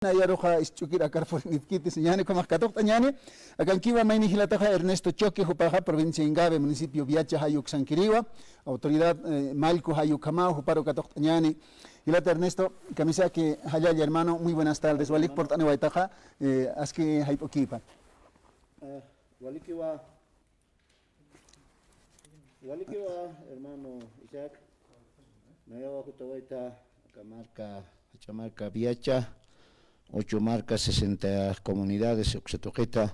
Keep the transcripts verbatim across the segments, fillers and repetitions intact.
Nayaruxa isch'ukir akar purinipkiti, siñani, ukhamax katuqt'añani. Akankiwa mayni jilataxa Ernesto Choque, jupaxa provincia Ingavi, municipio Viacha, jayuksankiriwa, autoridad, eh, mallku jayukamaw, juparu katuqt'añani. Jilata Ernesto, kamisaki jallalla hermano, muy buenas tardes. Walik purt'aniwaytaxa, eh, aski jayp'ukipa. Eh, walikiwa, walikiwa, hermano Isaac. Nayawa jutawayta aka marka, jach'a marka Viacha, ocho marcas, sesenta comunidades, uksa tuqita.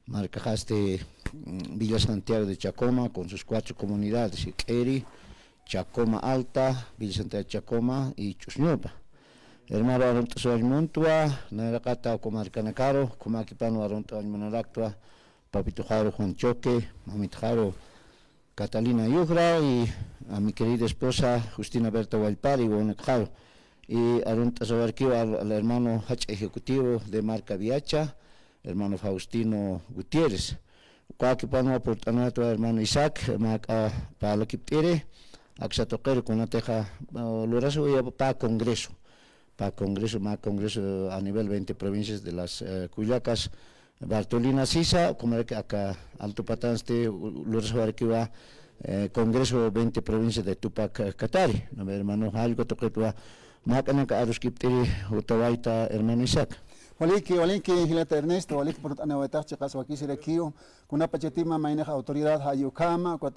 Markaxasti, mm, Villa Santiago de Chacoma, con sus cuatro comunidades, Q'iri, Chacoma Alta, Villa Santiago de Chacoma y Ch'usñupa. Hermano, arunt'asawañ muntwa, nayraqata uka markanakaru, ukhamakipanwa arunt'awañ munaraktwa, papituxaru Juan Choque, mamitxaru Catalina Yujra y a mi querida esposa Justina Berta Wallpari, wawanakxaru. Y arunt'asawarkiwa al, al hermano jach'a ejecutivo de marca Viacha, hermano Faustino Gutiérrez. Ukakipanwa purt'anatwa hermano Isaac, mä k'a parlakipt'iri, aksa tuqiru kunatixa, uh, lurasawayapa pä congreso. Pä congreso, mä congreso a nivel veinte provincias de las, eh, kullakas Bartolina Sisa, ukhamarak aka Alto Patansti, u-, lurasawaykiwa, eh, congreso veinte provincias de Tupac, eh, Katari. No, hermano, jallku tuqitwa, mä k'anaka aruskipt'iri jutawayta, hermano Isaac. Waliki, waliki, jilata Ernesto, waliki purt'aniwaytax chiqas wakisirakiw, kunapachatima maynax autoridad jayukama, ukat,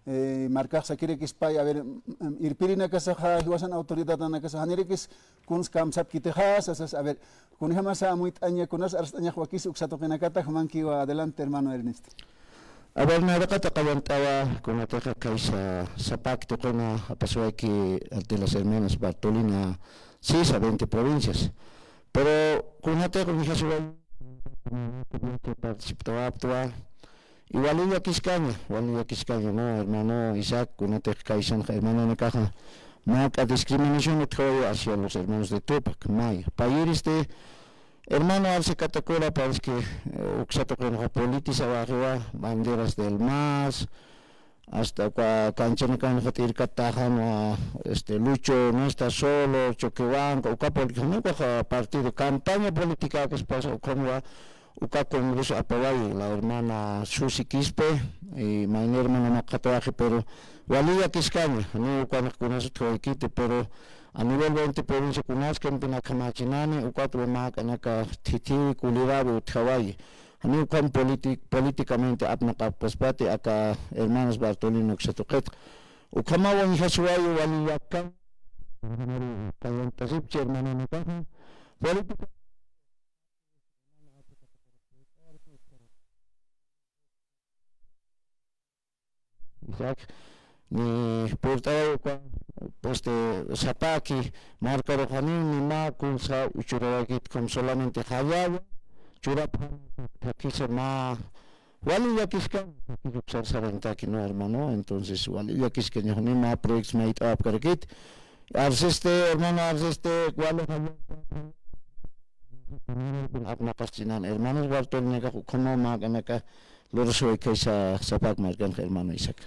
eh, markax sakirakispa, a ver, mm, mm, irpirinakasaxa, jiwasan autoridadnakasaxa, janirakis kuns kamsapkitixa, sasas, a ver, kunjamasa amuyt'aña, kunas arst'añax wakis uksa tuqinakata, jumankiwa, adelante, hermano Ernesto. A ver, nayraqata qallant'awa, kunatixa khaysa SAPAC tuqina, apaswayki, ante las hermanas Bartolina Sisa, veinte provincias. Pero kunatix uñjasiway participtawaptwa, y wali llakiskaña, wali llakiskaña, ¿no? Hermano Isaac, kunatix kaysanxa hermanonakaxa mä k'a discriminación utjawayi hacia los hermanos de Tupac, maya. Payiristi, hermano Arce Catacora, parece que, eh, uksa tuqinxa politizawaxiwa, banderas del MAS, hasta uka kanchanakanxa t'irkataxanwa, este, Lucho no está solo, Choquehuanca, uka porque janiw ukax partido campaña política que pasa, ukhamwa, uka congreso apawayi, la hermana Susi Quispe, y mayni hermana maqatawaxi, pero wali llakiskaña, janiw ukanx kunas utjawaykiti, pero a nivel veinte provincia kunas campina kamachinani, ukatwa mä k'anaka thithiwi, kulirawi utjawayi. Janiw ukham politi-, políticamente apnaqapkaspati aka hermanos Bartolina uksa tuqitxa. Ukhamaw uñjasiwayi wali llakkan. Kallant'asipchi hermanonakaxa. Política. Isaac, ni purt'awayi uka, este, SAPAC markarux janiw ni mä kunsa uchurawaykitu, como solamente jallalla churapxani, thakisa mä, wali llakiskaña, thakisa uksar sarantaki, ¿no, hermano? Entonces, wali llakiskaña, ni mä proyectos mayt'awapkarakiti. Arceste, hermano Arceste, wali jallalla apnaqaschinan, hermanos Bartolinakax ukhamaw mä k'anaka lurasaway khaysa SAPAC markanxa, hermano Isaac.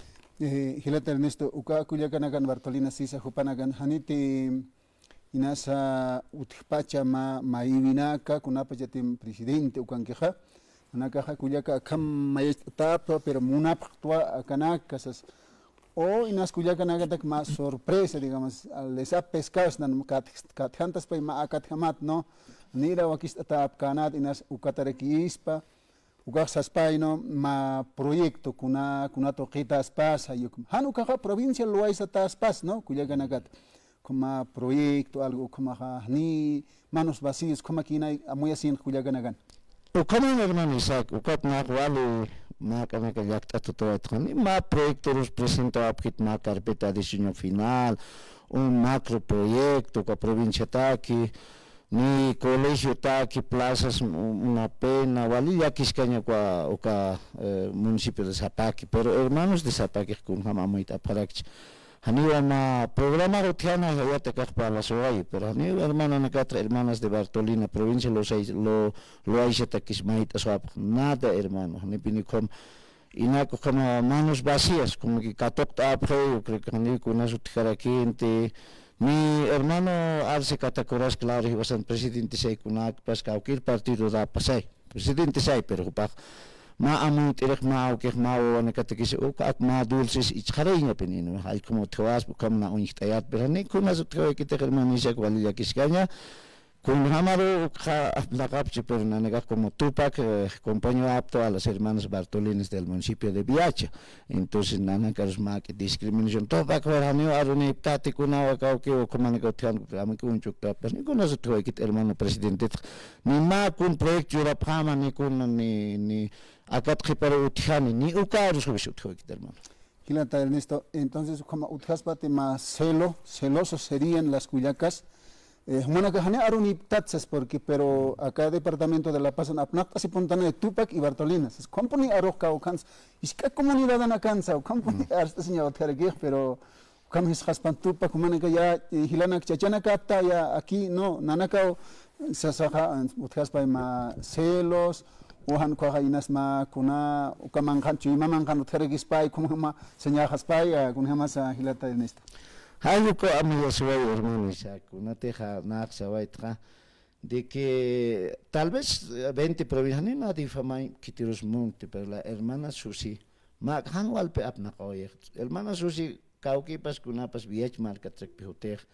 Eh, jilata Ernesto, uka kullakanakan Bartolina Sisa jupanakan janiti inasa utjpacha mä, mä iwinaka, kunapachatim presidente ukankixa, kunakaxa kullaka akham mayacht'atapxtwa, pero munapxtwa akanaka sas. O inas kullakanakatak mä sorpresa, digamos, les ha pescado, snan kat-, katjantaspay mä akatjamat, ¿no? Nira wakist'atapkänat, inas ukatarakispa, ukax saspay, ¿no? Mä proyecto kuna, kuna tuqitaspas, jayuk. Jan ukaxa provincia luwaysataspas, ¿no? Kullakanakat. Ukhama proyecto, algo ukhamaxa, ni manos vacías, ukhamakïnay, amuyasin kullakanakan. Ukhaman, hermano Isaac, ukat nax wali mä k'anaka llakt'at jutawaytxa, ni mä proyectorus presentawapkit, mä carpeta de diseño final, un macro proyecto, uka provinciataki, ni colegiotaki, plazas, u-, una pena, wali llakiskaña uka, uka, eh, municipio de Sapaqui, pero hermanos de Sapaqui kunjam amuyt'apxarakchi. Janiwa mä programa utjana jayat akax parlasuwayi, pero janiw hermananakatxa, hermanas de Bartolina, provincia Losa-, Lo-, Loaizatakis mayt'asuwapx, nada hermano, janipini ukham, inak ukhama manos vacías, como que katuqt'apxi, yo creo que janiw kunas utjarakïnti, Mi hermano Arce Catacora, claro, jiwasan presidente say kunäkpas, cualquier partido da pasay. Presidente say, pero jupax mä amuyt'irix, mä awkix, mä wawanakatakis, uk ak mä dulces ichxarïñapin, ino, jallkum utjawaspa, ukham na uñjt'ayät, pero ni kunas utjawaykitix hermano Isaac, wali llakiskaña, kunjamaru ukxa apnaqapchi, pero nanakax como Tupac, eh, compañawapxta a las hermanas Bartolines del municipio de Viacha. Entonces, nanakarus mä k'it discriminación. Tupac janiw aruniptati kunawa kawkiw, ukhamanaka utjan, amaki uñch'uktapas, ni kunas utjawaykit hermano presidente, ni mä kun proyecto yurapxäma, ni kun, ni, ni akat qhiparu utjani, ni ukarus juis utjawaykit hermano. Jilata Ernesto, entonces, ukhama utjaspati mä celo, celosos serían las kullakas. Eh, jumanaka jani aruniptat sas, porque, pero acá departamento de La Paz, apnaqt'asipuntanay Tupac y Bartolina sas, ukhampuni arux kawkhans, jisk'a comunidadanakansa, ukhampuni arst'asiñaw utjarakix, pero ukham jisxaspan Tupac, jumanaka ya, eh, jilanak chachanakapta, ya, aquí, no, nanakaw, sasaxa, utjaspay mä celos, o jan ukhaxa inas mä kuna, uka manqhan, chuyma manqhan utjarakispay, kunjama sañaxaspay, eh, kunjamasa jilata Ernesto. Jay uka amuyasiway hermano Isaac, kunatixa nax sawaytxa, de que tal vez, eh, veinte provincias, ni nadie famay khitirus munti, pero la hermana Susi, mä jan walpi apnaqawayix. Hermana Susi, kawkipas kunapas Viach markatrakpi jutix,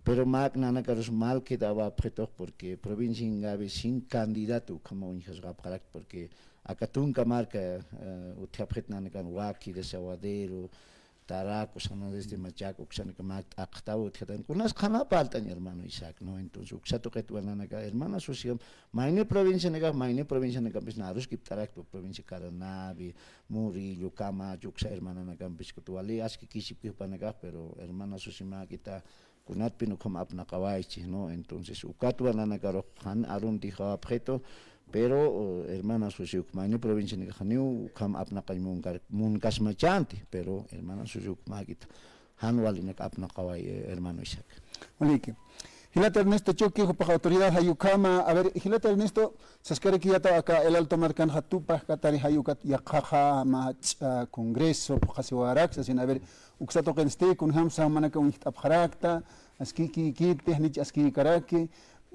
pero mä nanakarus mal quedawapxitux, porque provincia Ingavi sin candidato ukhama uñjasxapxarakta, porque aka tunka marka, eh, utjapxit nanakan Waki, Desaguadero, Taraco, San Andrés de Machaca, uksanaka mä t'aqtaw utjatan, kunas qhana parlt'añ hermano Isaac, ¿no? Entonces, uksa tuqitwa nanaka, hermana Susi, mayni provincianakax, mayni provincianakampis narus kipt'araktwa, provincia Caranavi, Murillo, Camacho, uksa hermananakampis, kut wali aski kisipki jupanakax, pero hermana Susi mä k'ita, kunatpin ukham apnaqawaychi, ¿no? Entonces, ukatwa nanakarux jan arunti jawapxitu, pero, eh, hermana Susi, uk mayni provincianakax janiw ukham apnaqañ munkar-, munkasmachanti, pero hermana Susi, uk mä k'ita, jan walinak apnaqaway, eh, hermano Isaac. Waliki. Jilata Ernesto Choque, jupax autoridad jay ukhama. A ver, jilata Ernesto, saskarakiyata aka El Alto markanxa Tupac katari jay ukat yaqhaxa mä jach'a congreso phuqhasiwarak, sasin, a ver, uksa tuqinsti, kunjamsa jumanaka uñjt'apxarakta, askikïkiti, janich askïkaraki,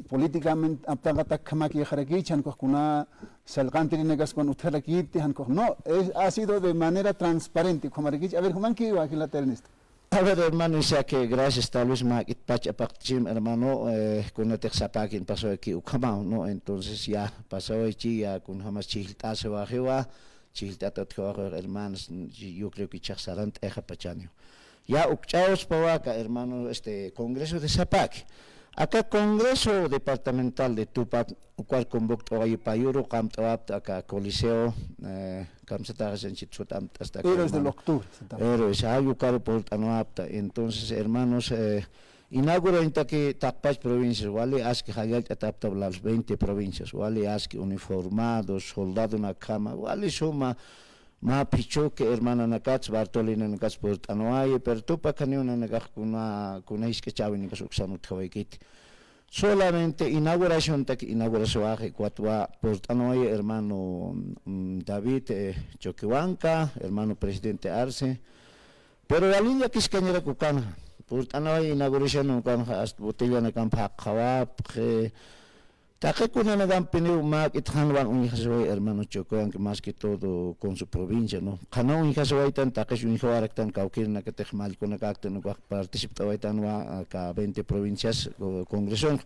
políticamente aptanqatakjamakïxarakich, jan ukax kuna sallqantirinakas kun utjarakiti, jan ukax, no, es, ha sido de manera transparente, ukhamarakich. A ver, jumankiwa, jilata Ernesto. A ver, hermano Isaac, eh, gracias. Tal vez mä k'it pach apaqt'chim, hermano, eh, kunatix sapäkin pasawayki ukhamaw, ¿no? Entonces, ya, pasawaychi, ya, kunjamas chhijllt'asiwaxiwa, chhijllt'ata utjawaxiwa, hermanos, yo creo que ichhax sarant'ayxapachaniw. Ya, ukch'awspawa aka, hermano, este, Congreso de Sapäki. Aka Congreso Departamental de Tupac, ukar convoct'away payuru qamt'awapta aka Coliseo, eh, kamsataxasanchit sut'amt'asta. Héroes del Octubre, sataxa. Héroes, jay ukar purt'anwapta. Entonces, hermanos, eh, inaugurañtaki taqpach provincias, wali aski jallallt'atapta las veinte provincias, wali aski uniformados, soldadonakjama, wali suma, mä phichhuki hermananakats, Bartolinanakats purt'anwayi, pero Tupac janiw nanakax kuna, kuna jisk'a chäwinakas uksan utjawaykiti. Solamente inauguraciontaki inaugurasiwaxi, ukatwa purt'anwayi hermano, mm, David, eh, Choquehuanca, hermano presidente Arce. Pero wali llakiskañarak ukanxa. Purt'anwayi inauguración ukanxa, hasta botellanakamp jaqxawapxi. Taqi kunanakampiniw mä k'it jan wal uñjasiwayi hermano Choquehuanca, más que todo con su provincia, ¿no? Qhana uñjasiwaytan, taqis uñjawaraktan, kawkïrinakatix mallkunakäktan, ukax participt'awaytanwa aka veinte provincias, o, congresonxa.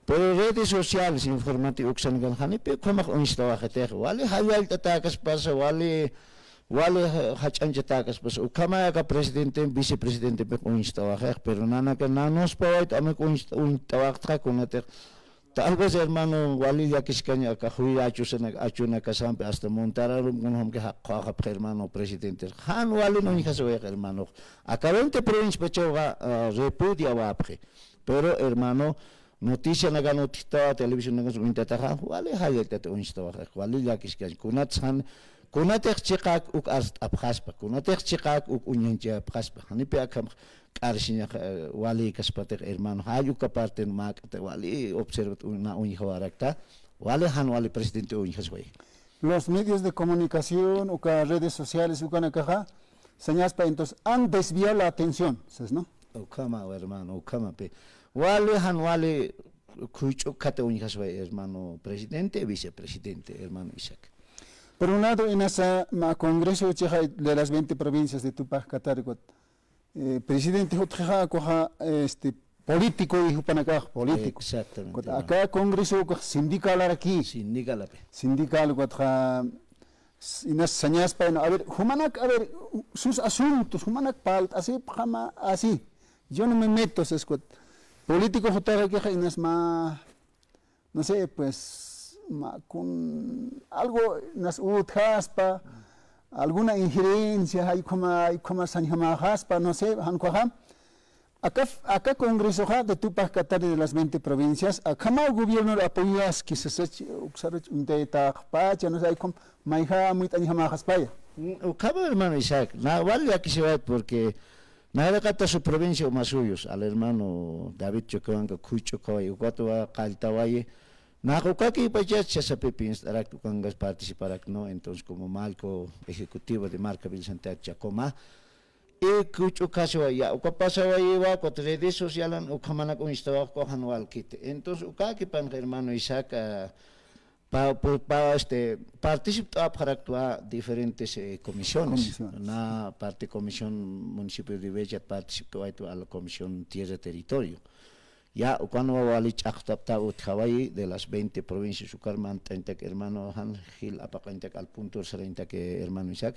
Pero redes sociales, informativo uksanakan janipi ukhamax uñstawaxitix, wali jallallt'atäkaspasa, wali, wali ja-, jach'añchatäkaspasa, ukhamay aka presidente, vicepresidentepix uñstawaxix, pero nanaka nanuspawayt amik uñst-, uñt'awaxtxa kunatix, tal vez hermano, wali llakiskaña aka juy achusanak-, achunakasampi hasta montararum kunjamki jaqxawapxi hermano presidente. Jan walin uñjasiwayx hermano. Aka veinte provincias pachawxa, ah, repudiawapxi. Pero hermano, noticianakan utjtawa, televisionakan uñtataxa, wali jallallt'at uñstawaxa, wali llakiskañ. Kunatsan, kunatix chiqak uk arst'apxaspa, kunatix chiqak uk uñanchapxaspa. Janipi akham k'arsiñax, eh, walïkaspatix, hermano, jall uka parten mä k'ita wali observat na uñjawarakta, wali jan wali presidente uñjasway. Los medios de comunicación, uka redes sociales, ukanakaxa, sañaspa, entonces, han desviado la atención, sas, ¿no? Ukhama, hermano, ukhamapi. Wali, jan wali, khuch'u kata uñjasway, hermano presidente, vicepresidente, hermano Isaac. Por un lado, inasa, mä congreso chixa de las veinte provincias de Tupac Katari, eh, presidente jutxixa, ukaxa, este, político y jupanakax político. Exactamente, hermano. Aka congreso ukax sindicalaraki. Sindicalapi. Sindical ukatxa, s-, inas sañaspa, ino, a ver, jumanak, a ver, sus asuntos, jumanak parlt'asipxama, así. Yo no me meto, sas ukat. Político jutarakix inas mä, no sé, pues, mä kun algo inas utjaspa, alguna injerencia, ay ukhama, ay ukhama sañjamäxaspa, no sé, jan ukaxa. Aka, aka congresoxa de Tupac Katari de las veinte provincias, akhama gobierno apoyaski sasach, uksarach uñtaytaqpacha, no sé, ay ukham mayja amuyt'añjamäxaspaya. Mm, ukhama, hermano Isaac, na wali llakisiwayt porque nayraqata su provincia Omasuyos, al hermano David Choquehuanca, khuch'u ukaway, ukatwa qalltawayi, nax ukakipachach sasapipinst'arak ukankas participarak, ¿no? Entonces, como marco ejecutivo de Marca Villa Santiago Chacoma, y khuch'u ukhasiwa, ya, uka pasawayiwa, ukat redes socialan ukhamanak uñstawax, ukax jan walkiti. Entonces, ukakipanxa, hermano Isaac, ah, pa, pa, pa, este, participt'awapxaraktwa diferentes, eh, comisiones. Comisiones. Na parte comisión municipio de Bella participt'awaytwa a la comisión tierra territorio. Ya, ukanwa wali ch'axtapta utjawayi de las veinte provincias, ukar mant'añtak hermano, jan jil apaqañtak al punto sarañtak, eh, hermano Isaac.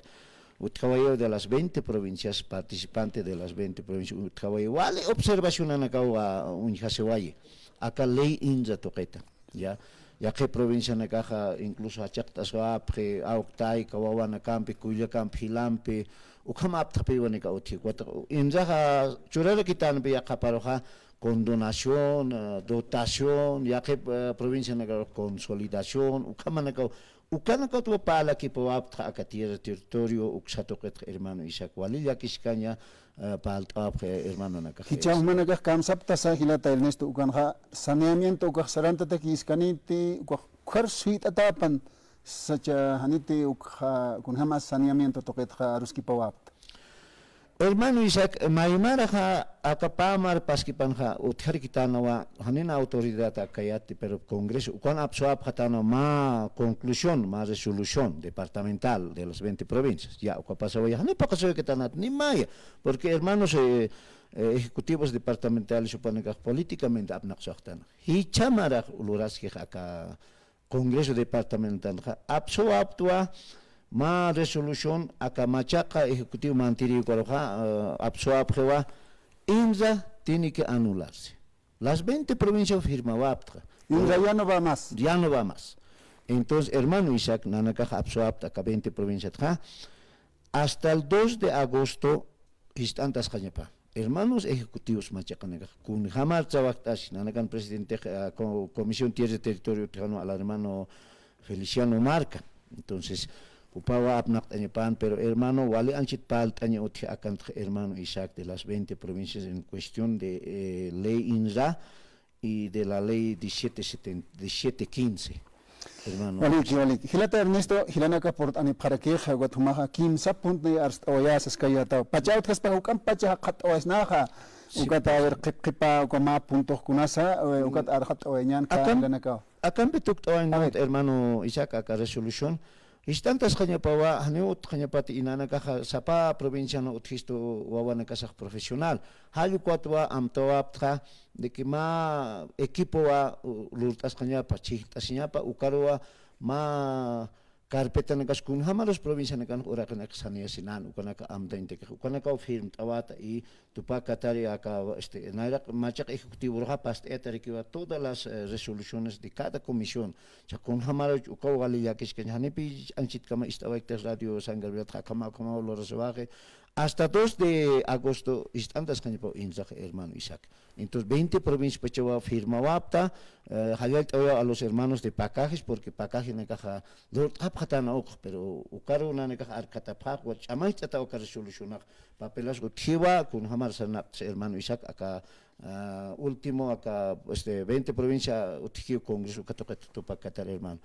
Utjawayi de las veinte provincias, participante de las veinte provincias, utjawayi wali observacionanakaw, ah, uñjasiwayi. Aka ley INRA tuqita. Ya, yaqhip provincianakaxa incluso jachaqt'aswapxi, awktayka, wawanakampi, kullakampi, jilampi, ukham aptxapiwanika utji. Ukat INRAxa churarakitänpi yaqhaparuxa condonación, eh, dotación, yaqhip, eh, provincianakaru consolidación, ukhamanakaw, ukanakatwa parlakipawapxta aka tierra territorio, uksa tuqitxa hermano Isaac, wali llakiskaña, eh, parlt'awapxi hermanonakax. Jichha jumanakax kamsaptasa jilata Ernesto, ukanxa saneamiento ukax sarantatakïskaniti, ukax ukhar suyt'atapan sacha janiti ukxa kunjama saneamiento tuqitxa aruskipawapxta. Hermano Isaac, maymaraxa aka pä marpaskipanxa utjarkitänawa, janina autoridad akayati, pero Congreso ukan apsuwapxatänawa mä conclusión, mä resolución departamental de las veinte provincias. Ya, uka pasawaya, jani paqasawaykatanat, ni maya, porque hermanos, eh, eh, ejecutivos departamentales jupanakax políticamente apnaqsuwapxtan. Jichha marax luraskix aka Congreso Departamentalxa apsuwapxtwa mä resolución aka machaqa ejecutivo mantiri ukaruxa, eh, apsuwapxiwa, INRA tiene que anularse. Las veinte provincias firmawapxta. INRA ya no va más. Ya no va más. Entonces, hermano Isaac, nanakax apsuwapxta aka veinte provinciatxa, hasta el dos de agosto jist'antasxañapa. Hermanos ejecutivos machaqanakax, kunjamar trabajt'asi, nanakan presidente, ah, co-, Comisión Tierra y Territorio utjanu al hermano Feliciano Marca. Entonces, jupawa apnaqt'añapan, pero hermano, wali anchit parlt'aña utji akantax hermano Isaac de las veinte provincias en cuestión de, eh, ley INRA, y de la ley diecisiete setenta, diecisiete quince, hermano. Waliki, waliki. Jilata Ernesto, jilanaka purt'anipxarakix, ukat jumaxa kimsa punto arst'awayasa saskayätawa. Pacha utjaspa juk'amp pacha jaqhatt'awaysnaxa. Sí, ukat, a ver, qhip qhipa, uka mä puntox kunasa, eh, ukat arxatt'awayañän kä jilanakawa. Akampi tukt'awaynawayt, hermano Isaac, aka resolución. Jist'antasxañapawa, janiw utjxañapati, nanakaxa sapa provincian utjistu wawanakasax profesional. Jall ukatwa amtawapxta de que mä equipowa, u-, lurt'asxañapa, chhijt'asiñapa, ukaruwa mä carpetanakas kunjamarus provincianakanx uraqinakix saneasinän, ukanaka amtañtakix, ukanakaw firmt'awata y Tupac Katari aka, este, nayraq machaq ejecutivoruxa past'ayatarakiwa todas las, eh, resoluciones de cada comisión. Cha kunjamaruch ukaw wali llakiskañ, janipï anchitkama ist'awaykta Radio San Gabrielatxa akhama, akhama lurasiwaxi. Hasta dos de agosto ist'antasxañapaw INRAxa, hermano Isaac. Entonces, veinte provincias pachawa firmawapxta, eh, jallallt'awayaw a los hermanos de pacajes, porque pacajenakaxa lurt'apxatäna ukx, pero ukaru nanakax arkatapxäxwa, ch'amancht'ataw aka resolucionax, papelas utjiwa, kunjamar sarnapxta hermano Isaac, aka, ah, último, aka, este, veinte provincia utjkiw congreso uka tuqit Tupac Katari, hermano.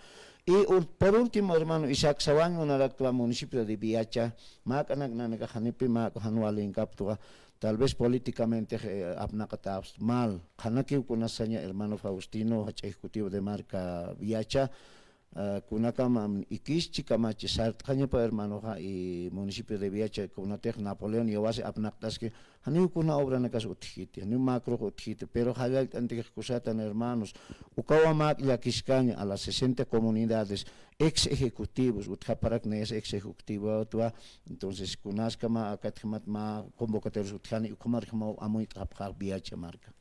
Y ul-, por último, hermano Isaac, sawañ munaraktwa municipio de Viacha, mäk'anak nanakax janipi, mäk'a jan walinkaptwa, Tal vez políticamente, eh, apnaqatäpxta mal. Qhanakiw kunas saña hermano Faustino, jach'a ejecutivo de marca Viacha, ah, kunakam, am, ikischi kamachi sart'xañapa hermanoxa, y municipio de Viacha, kunatix Napoleón Yawase apnaqt'aski, janiw kuna obranakas utjkiti, janiw macrox utjkiti, pero jallallt'antikix kusatan hermanos, ukawa mä llakiskaña a las sesenta comunidades, ex ejecutivos, utjaparak nayas ex ejecutivotwa, entonces kunaskama akatjamat mä convocatorias utjani, ukhamarjamaw amuyt'apxä Viacha marka.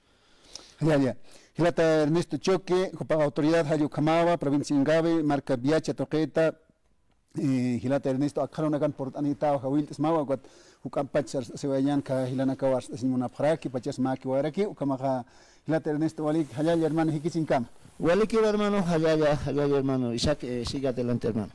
Ya, ya. Jilata Ernesto Choque, jupax autoridad jall ukhamawa, provincia Ingavi, marka Viacha tuqita, eh, jilata Ernesto, akxarunakan purt'anitaw jawillt'smawa, ukat juk'ampach arst'asiwayañan, ka jilanakaw arst'asiñ munapxaraki, pachas mäkiwayaraki, ukhamaxa jilata Ernesto, walik jallalla hermano, jikisiñkama. Walikiw hermano, jallalla, jallalla hermano. Isaac, eh, siga adelante hermano.